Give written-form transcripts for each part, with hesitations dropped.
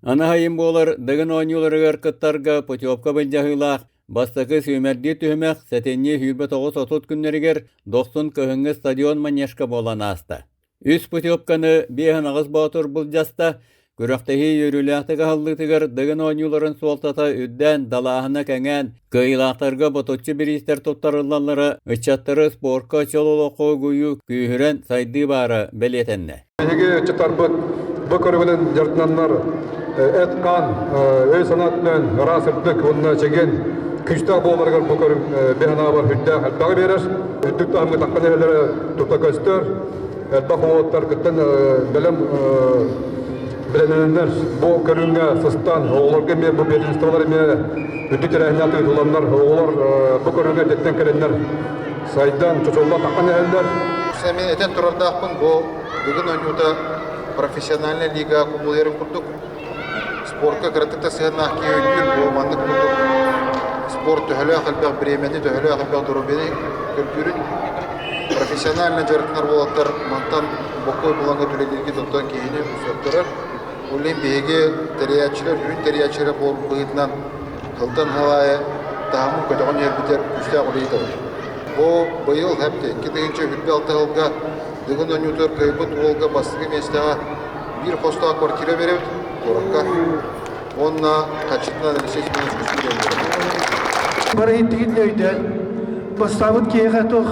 Аны сайын буолар Дыгын оонньууларыгар кыттарга путевка былдьаһыылаах бастакы сүүмэрдиир түһүмэх сэтинньи 29-30 күннэригэр Дохсун кыһыҥҥы стадион манежка буолан ааста. Үс путевканы 58 боотур былдьаста. Күрэхтэһии үөрүүлээхтик аһыллыытыгар Дыгын оонньууларын суолтата үрдээн, далааһына кэҥээн, кыайыылаахтарга ботуччу бириистэр туттарыллаллара ыччаттары спорка чөл олоххо угуйуу күүһүрэн сайдыы баара бэлиэтэннэ. Биһиги ыччаттарбыт бу көрүҥүнэн дьарыктананнар эт-хаан, өй-санаа өттүнэн ыраас сырдык уонна чэгиэн күүстээх буоларыгар бу көрүҥ биһанаабар үрдээх элбэҕи биэрэр. Үрдүк таһымҥа таххан иһэллэрэ тута көстөр. Элбэх уолаттар кыттан бэлэм бэлэмнэнэннэр бу көрүҥҥэ сыстан оҕолорго эмиэ бу первенстволар эмиэ үрдүк тэрээһиннээх ыытылланнар оҕолор бу көрүҥҥэ эрдэттэн кэлэннэр сайдан чочуллан таххан иһэллэр. Мин этэн турардаахпын бу бүгүн оонньуута профессиональная лига кубулуйарын курдук спорка кыратык да сыһыаннаах киһи өйдүүр бу маннык курдук спорт төһөлөөх элбэх бириэмэни төһөлөөх элбэх доруобуйаны көрдүүрүн профессионально дьарыктанар уолаттар мантан бокуой булаҥҥа үлэлииргит онтон киһини сөхтөрөр. Ол иһин биһиги тэрийээччилэр, үүн тэрийээччилэрэ буолбут быһыытынан сылтан сыл аайы таһымын көтөҕөн иһэрбитигэр күүстээх үлэ ыытабыт. Бу быйыл хэпти 2026 сылга Дыгын оонньуутугар кыайбыт уолга бастакы миэстэҕэ биир хостоох квартира биэрэбит куоракка уонна хаччытынан Алексей Семенович Кускурин. Бары иттигит өйдөөн, бастаабыт киһиэхэ туох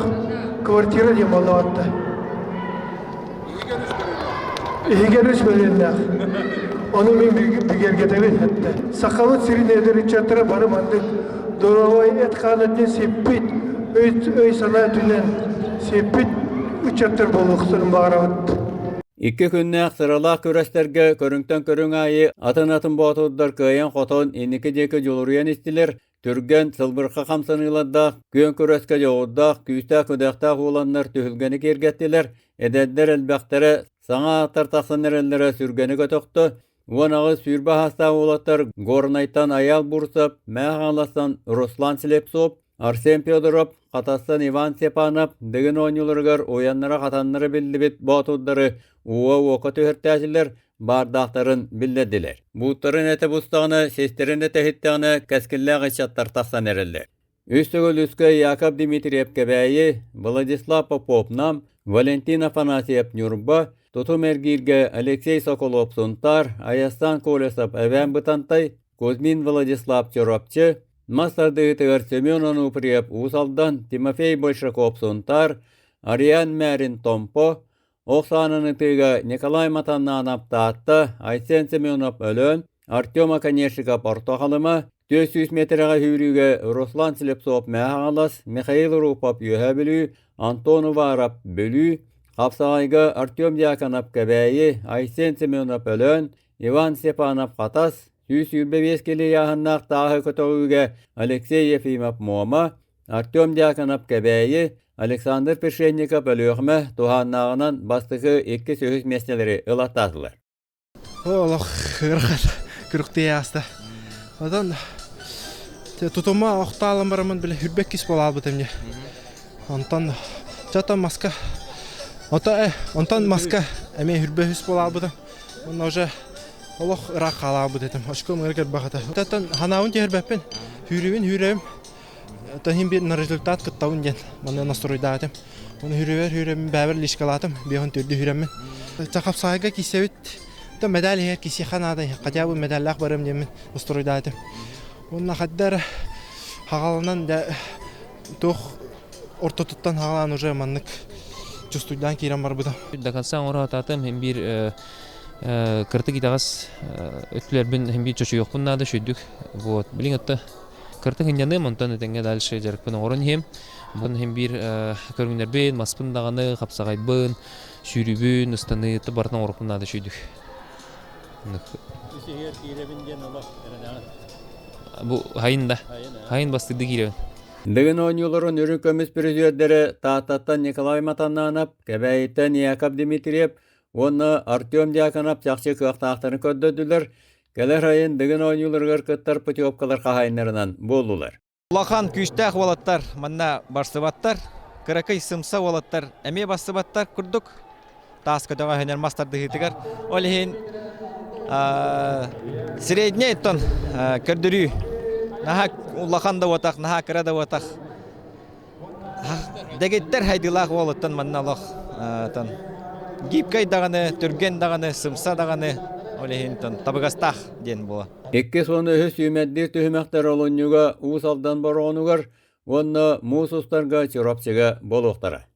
квартира диэн буоллаҕатта. Иһигэр үс бөлүөннээх. Ону мин бигэргэтэбин эттэ. Сахабыт сирин эдэр ыччаттара бары маннык доруобай эт-хаан өттүн сиппит, өй-санаа өттүнэн сиппит ыччаттар буолуохтарын баҕарабыт. Икки күннээх сыралаах күрэстэргэ көрүҥтэн көрүҥ аайы атын-атын боотурдар кыайан-хотон инники диэки дьулуруйан истилэр, түргэн, сылбырха хамсаныылардаах, күөн күрэскэ дьоҕурдаах, күүстээх-күдэхтээх уоланнар түһүлгэни киэргэттилэр, эдэрдэр элбэхтэрэ, саҥа ааттар тахсан эрэллэрэ сүргэни көтөхтө, 18 сүүрбэ саастаах уолаттар Горнайтан Айаал Бурцев, Мэҥэ Хаҥаластан Руслан Слепцов, Арсен Федоров, Хатастан Иван Степанов Дыгын оонньууларыгар уйаннара-хатаннара биллибит боотурдары уо-уокка түһэртээтилэр, баардаахтарын биллэрдилэр. Бууттарын этэ бустаҕына, систэрин этэ иһиттэҕинэ, кэскиллээх ыччаттар тахсан эрэллэр. Үс төгүл үскэ Яков Дмитриев Кэбээйи, Владислав Попов Нам, Валентин Афанасьев Ньурба, Тутум эргииргэ Алексей Соколов Сунтаар, Айастан Колесов Эбээн Бытантай, Кузьмин Владислав Чурапчы, Мас тардыһыытыгар Семен Онуприев Уус Алдан, Тимофей Большаков Сунтаар, Ариан Мярин Томпо, Ох саанан ытыыга Николай Матаннанов Таатта, Айсен Семенов Өлөөн, Артем Оконешников Орто Халыма, 400 миэтэрэҕэ сүүрүүгэ Руслан Слепцов Мэҥэ Хаҥалас, Михаил Рупов Үөһээ Бүлүү, Антон Уваров Бүлүү, Хапсаҕайга Артем Дьяконов Кэбээйи, Айсен Семенов Өлөөн, Иван Степанов Хатас, 125 кило ыйааһыннаах тааһы көтөҕүүгэ Алексей Ефимов Муома, Артем Дьяконов Кэбээйи, Александр Пешенников Өлүөхүмэ туһааннааҕынан бастакы иккис-үһүс миэстэлэри ылаттаатылар. Олох ыарахан күрүктэй ааста. Оттон тутума охтаалан бараммын бile хүрбэккис буолаалбытым дьэ. Онтон чатан маска ото онтон маска эмиэ хүрбэ үс буолаалбытым. Онно уже олох ыраах хаалаабыт этим. Очком ыар кэлбэхэтэ. Оттон ханаабын түһэрбэппин. Хүүрүбүн хүүрэбим. Оттон иһин биир на результат кыттабын диэн манна настроуйдаатым. Оны хүрүбэр хүрэммин бэбэр лишкалаатым. Биэһин төрдү хүрэммин. Чахапсаайга киисэбит. Оттон медаль иһэр кисиэхэ наада. Хотя бы медаллаах барым диэммин настроуйдаатым. Уонна хайдар хагаланан да туох ортотуттан хагалаан уже маннык чувствуйдаан киирэн барбытым. До конца оҥоро сатаатым. Биир кыртык итэҕэс өттүлэрбин биир чочуйуохпун наада үчүгдүк. Вот. Билин отто кыртык ынньаныым, онтон этэҥҥэ дальше дьарыкпын оҥорон иһиэм. Бу иһин биир көрүҥнэрбин, маспын даҕаны, хапсаҕайбын, сүүрүүбүн, ыстаныыты барытын оҥоруохпун наада үчүгдүк. Үс иһигэр киирэбин диэн олох эрэнэҕин. Бу хайын да. Хайын бастыырды киирэбин. Дыгын оонньууларын үрүҥ көмүс призердэрэ Тааттаттан Николай Матаннанов, Кэбээйиттэн Яков Дмитриев уонна Артем Дьяконов чахчы кыахтаахтарын көрдөрдүлэр, кэлэр сайын Дыгын оонньууларыгар кыттар путевкалар хаһаайыннарынан буоллулар. Улахан күүстээх уолаттар манна барсыбаттар, кыракый сымса уолаттар эмиэ барсыбаттар курдук таас көтөҕө өһөнөр мас тардыһыытыгар. Ол иһин Средний тон көрдөрүү. Наһаа улахан да буотах, наһаа кыра да буотах. Дэгиттэр хайдыылаах уолуттан манна олох тон гибкай даҕаны, түргэн даҕаны, сымса даҕаны, ол иһин тон табыгастаах диэн буола. Иккис уонна үһүс сүүмэрдиир түһүмэхтэр олунньуга Уус Алдан Бороҕонугар уонна муус устарга Чурапчыга буолуохтара.